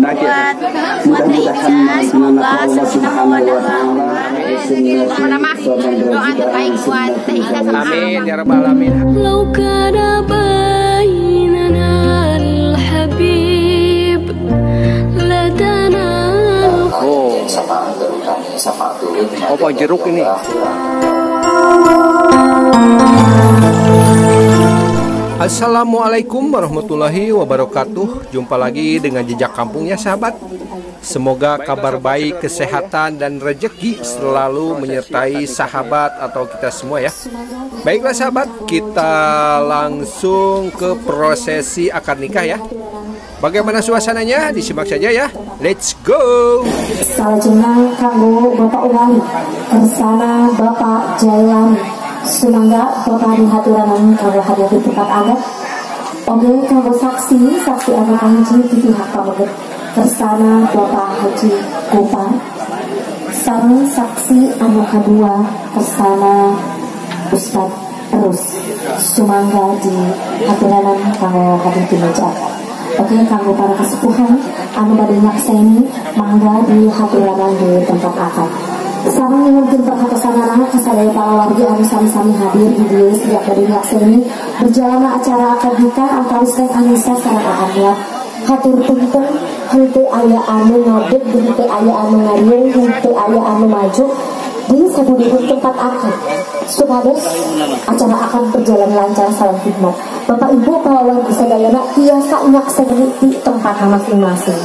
Buat Teh Ica, semoga sakinah mawaddah warahmah. Pokoknya doa terbaik buat Teh Ica sama Amin ya rabbal alamin. Oh, apa jeruk ini? Assalamualaikum warahmatullahi wabarakatuh. Jumpa lagi dengan Jejak Kampung ya sahabat. Semoga kabar baik, kesehatan dan rejeki selalu menyertai sahabat atau kita semua ya. Baiklah sahabat, kita langsung ke prosesi akad nikah ya. Bagaimana suasananya? Disimak saja ya. Let's go. Salajengna kanggo Bapak Wali bersama Bapak Jailani. Sumangga Bapak dihaturanan kanggo hadir di tempat adat. Oge kanggo saksi, saksi anu kahiji di pihak pameget bersama Bapak Haji Gopar. Sareng saksi anu kadua bersama Ustadz Terus. Sumangga di haturanan kanggo hadir di meja. Oke, kanggo para kesepuhan anu bade nyakseni mangga di haturanan di tempat akad. Sareng nyuhunkeun perhatosanana kasadaya para wargi anu sami-sami hadir di dieu sejak bade nyakseni berjalanna acara akad nikah antawis Neng Anisa sareng Anwar. Hatur punten henteu aya anu ngadeg, henteu aya anu ngariung, henteu aya anu maju di sabudeureun tempat akad. Supados acara akan berjalan lancar sareng hikmat. Bapak Ibu para wargi sadayana tiasa nyakseni di tempat masing-masing.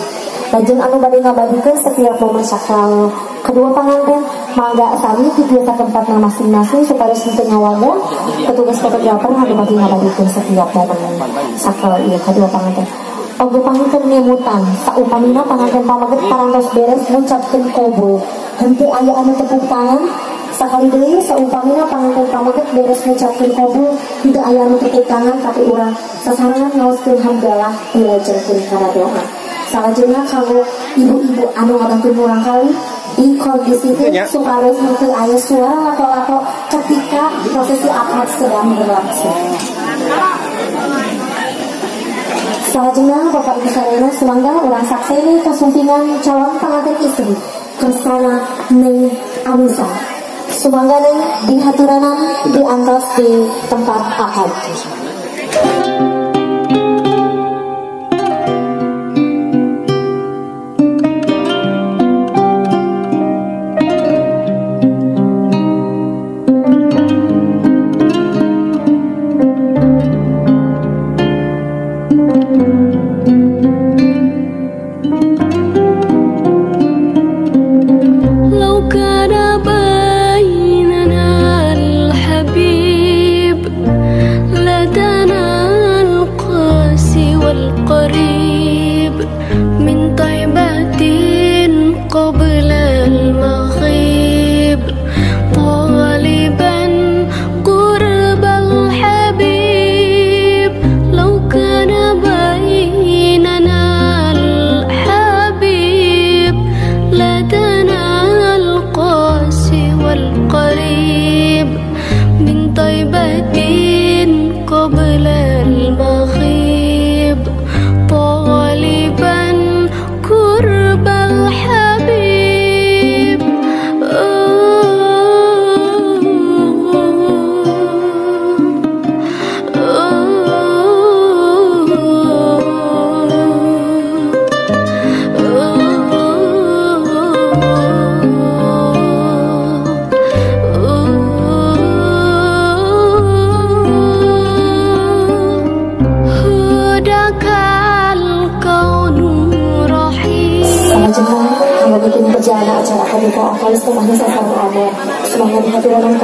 Lajeng anu bade ngabadikeun setiap momen sakral kedua panganten mangga sami di biasa tempatna masing-masing supados henteu ngawaga petugas fotografer anu bade ngabadikeun setiap momen sakral ieu kedua panganten. Oge panganten ngemutan saupamina panganten pameget parantos beres ngucapkeun kobul henteu aya anu tepuk tangan. Sakali deui saupamina panganten pameget beres ngucapkeun kobul henteu aya anu tepuk tangan tapi urang sasarengan ngaoskeun hamdalah dilajengkeun kana doa. Salajengna kanggo ibu-ibu anu ngabantu murangkali dikondisikan supados henteu aya suara lato-lato ketika prosesi akad sedang berlangsung. Salajengna Bapak Ibu sadayana sumangga urang sakseni kasumpingan calon pengantin istri kersana Neng Anisa. Sumangga Neng dihaturanan diantos di tempat akad.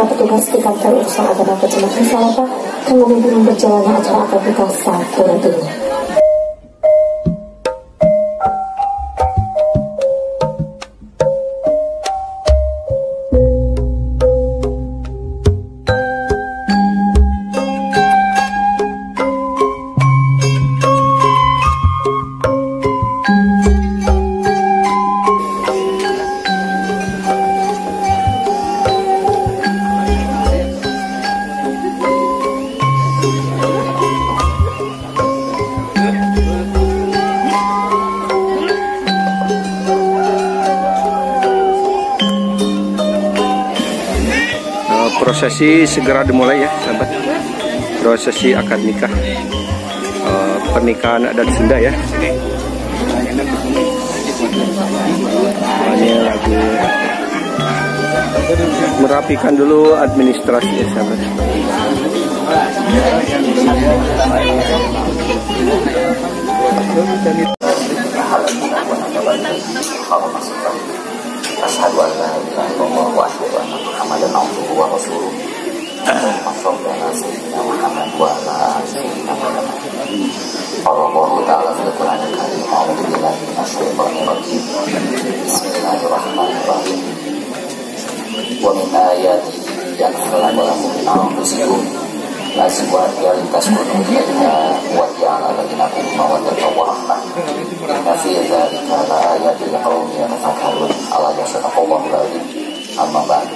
Petugas di kantor urusan agama Kecamatan Salapa kanggo mimpin berjalannya acara akad nikah sakurang. Prosesi segera dimulai ya, sahabat. Prosesi akad nikah, pernikahan adat Sunda ya. Ini lagi merapikan dulu administrasi ya, sahabat. Asyhadu an la ilaha illallah wa asyhadu anna Muhammadan abduhu wa rasuluh. Allahumma sholli ala sayyidina Muhammad wa ala sayyidina Muhammad. Allahu ta'ala fil Qur'anil Karim, a'udzu billahi minasyaitonir rajim. Bismillahirrahmanirrahim. Wa min ayatihi an khalaqa lakum min anfusikum azwajan litaskunu ilaiha wa ja'ala bainakum mawaddatan wa rahmah. Inna fi dzalika laayatin liqaumin yatafakkarun. Allah sadaqallahul azim. Amma ba'du.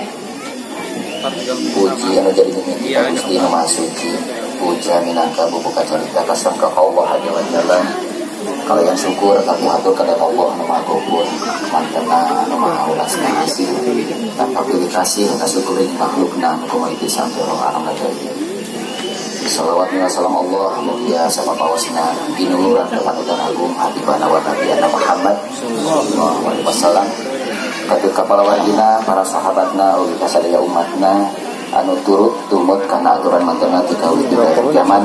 Puji anu jadi mimiti ka Gusti Nu Maha Suci, puja minangka bubuka carita kasang ka Allah azza wa jalla. Kalayan syukur kami hatur ka Allah Nu Maha Ghafur, mantena Nu Maha Welas Kasih, tanpa pilih kasih kasyukurin makhlukna nu kumaha sampai roh alam ajaib. Salawat wa salam Allah mugia sama pawasna dinuluran ke panutan agung habibana wa nabiyana Muhammad sallallahu alaihi wasallam. Katut kapala wargina, para sahabatna, ugi kasadaya umatna anu turut tumut kana aturan mantena ti kawit di zaman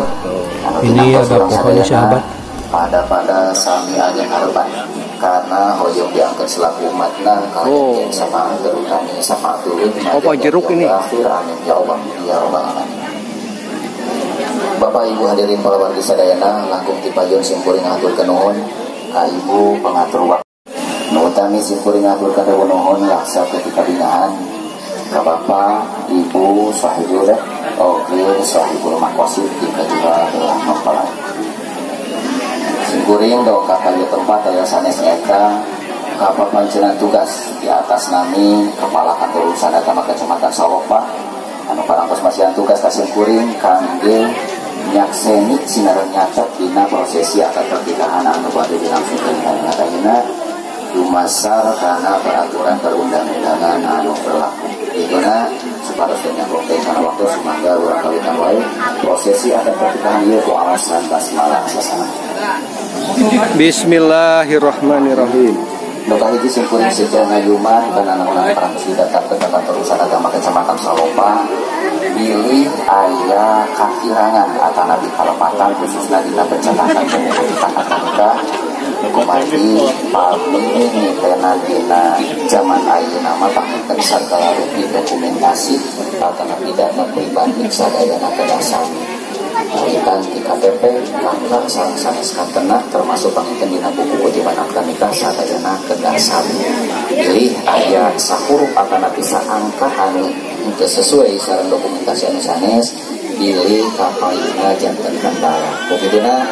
anu ini ada pohonnya sahabat. Pada sami agen harapan karena hoyong diangkat selaku umatna kalayan sama terutami sama turut. Oh, jeruk ini. Akhir amin ya Allah ya rabbal alamin. Bapak Ibu hadirin para wargi sadayana langkung tipayun simkuring ngaturkeun nuhun ka Ibu pengatur waktu. Nu utami simkuring ngaturkeun nuhun laksa ketika bingahan ka Bapak Ibu sahibul oge sahibul maqasid di kedua belah mempelai. Simkuring doa ka tempat aya sanes eta ka papancenan tugas di atas nami Kepala Kantor Urusan Agama Kecamatan Salopa anu parangtos masihan tugas ka simkuring kangge nyakseni sinareng nyatet dina prosesi akad pernikahan anu bade dilangsungkeun dina ayeuna dumasar kana peraturan perundang-undangan anu berlaku. Dina supados teu nyangkong kana waktu sumangga urang kawitan wae prosesi akad pernikahan ieu ku alasan basmalah sasana. Bismillahirrahmanirrahim. Nu kahiji simkuring seja ngayuman kana anu parantos ditetapkeun ka Kantor Urusan Agama Kecamatan Salopa bilih aya kakirangan atanapi kalepatan khususna dina pencetakan pembukuan akad nikah kumargi pami nitena dina zaman ayeuna mah panginten sagala rupi dokumentasi atanapi data pribadi sadayana kedah sami kaitan di KTP maka sareng sanes kantena termasuk panginten dina buku kutipan akta nikah sadayana kedah sami bilih aya sahurup atanapi saangka anu teu sesuai sareng dokumentasi anu sanes bilih kapayuna janten kendala. Kukituna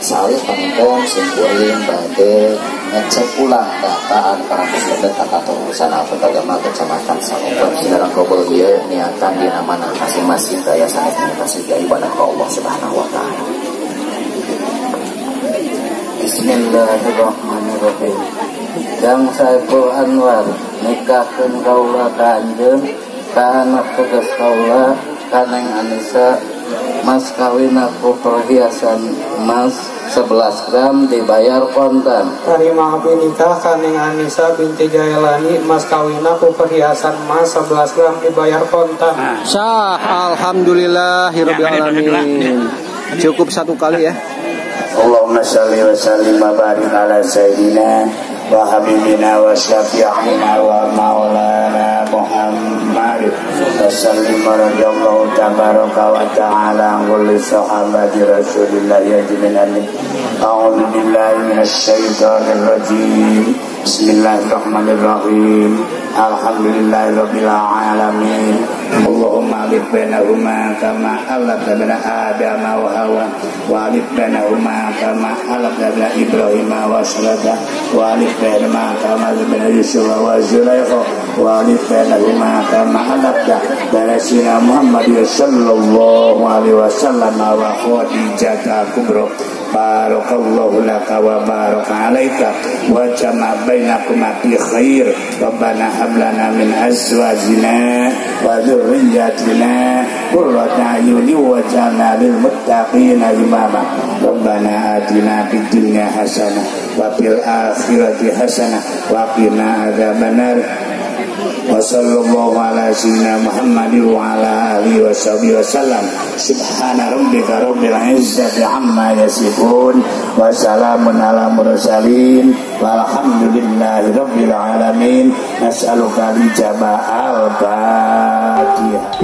salih panginten simkuring bade ngecek ulang data anu parantos lebet ka Kantor Urusan Agama Kecamatan Salopa. Sinareng kobol ieu niatan dina manah masing-masing daya sanes kasih ibadah ka Allah Subhanahu wa taala. Bismillahirrahmanirrahim. Jang Saiful Anwar nikahkeun kaula ka anjeun ka anak tegas kaula ka Neng Anissa mas kawin aku perhiasan emas 11 gram dibayar kontan. Tarima abdi nikah ka Neng Anissa binti Jaelani mas kawin aku perhiasan emas 11 gram dibayar kontan. Sah, alhamdulillahirabbil alamin. Cukup satu kali ya. Allahumma shalli wa sallim wa barik ala sayyidina wa habibina wa syafi'ina wa maulana Muhammad wa sallim radhiyallahu tabaraka wa ta'ala an kulli sahabati Rasulillah ajma'in. A'udzu billahi minasy syaithanir rajim. Bismillahirrahmanirrahim. Alhamdulillahirabbil alamin. Allahumma alif bainahuma kama alafta baina Adam wa Hawa wa alif bainahuma kama alafta baina Ibrahim wa Sarah wa alif bainahuma kama alafta baina Yusuf wa Zulaikha wa alif bainahuma kama alafta baina Sayyidina Muhammad sallallahu alaihi wasallam wa Khadijah kubra. Barakallahu laka wa baraka alaika wa jama'a bainakuma fi khair. Rabbana hab lana min azwajina wa dzurriyyatina qurrata a'yunin waj'alna lil muttaqina imama. Rabbana atina fid dunya hasanah wa fil akhirati hasanah wa qina adzabannar. Wa sallallahu ala sayyidina Muhammadin wa ala alihi washabihi wasallam. Subhana rabbika rabbil izzati amma yasifun wa salamun ala mursalin walhamdulillahi rabbil alamin. Nas'aluka ijabah al-Fatihah.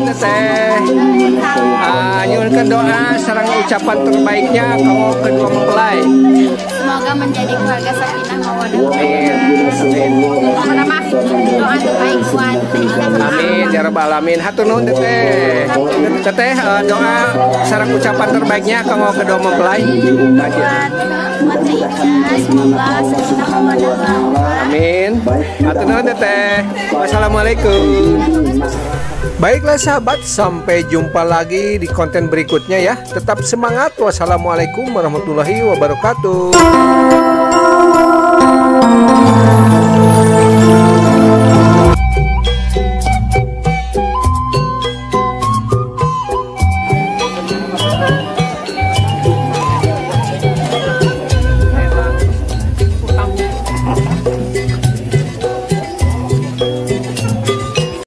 Teteh, nyuhunkeun doa sareng ucapan terbaiknya kanggo kedua mempelai. Semoga menjadi keluarga sakinah mawaddah. Amin. Amin. Doa terbaik buat kita. Amin ya rabbal alamin. Hatur nuhun teteh. Teteh, doa sareng ucapan terbaiknya kanggo kedua mempelai. Buat semoga sakinah mawaddah warahmah. Amin. Hatur nuhun teteh. Wassalamualaikum. Baiklah sahabat, sampai jumpa lagi di konten berikutnya ya. Tetap semangat. Wassalamualaikum warahmatullahi wabarakatuh.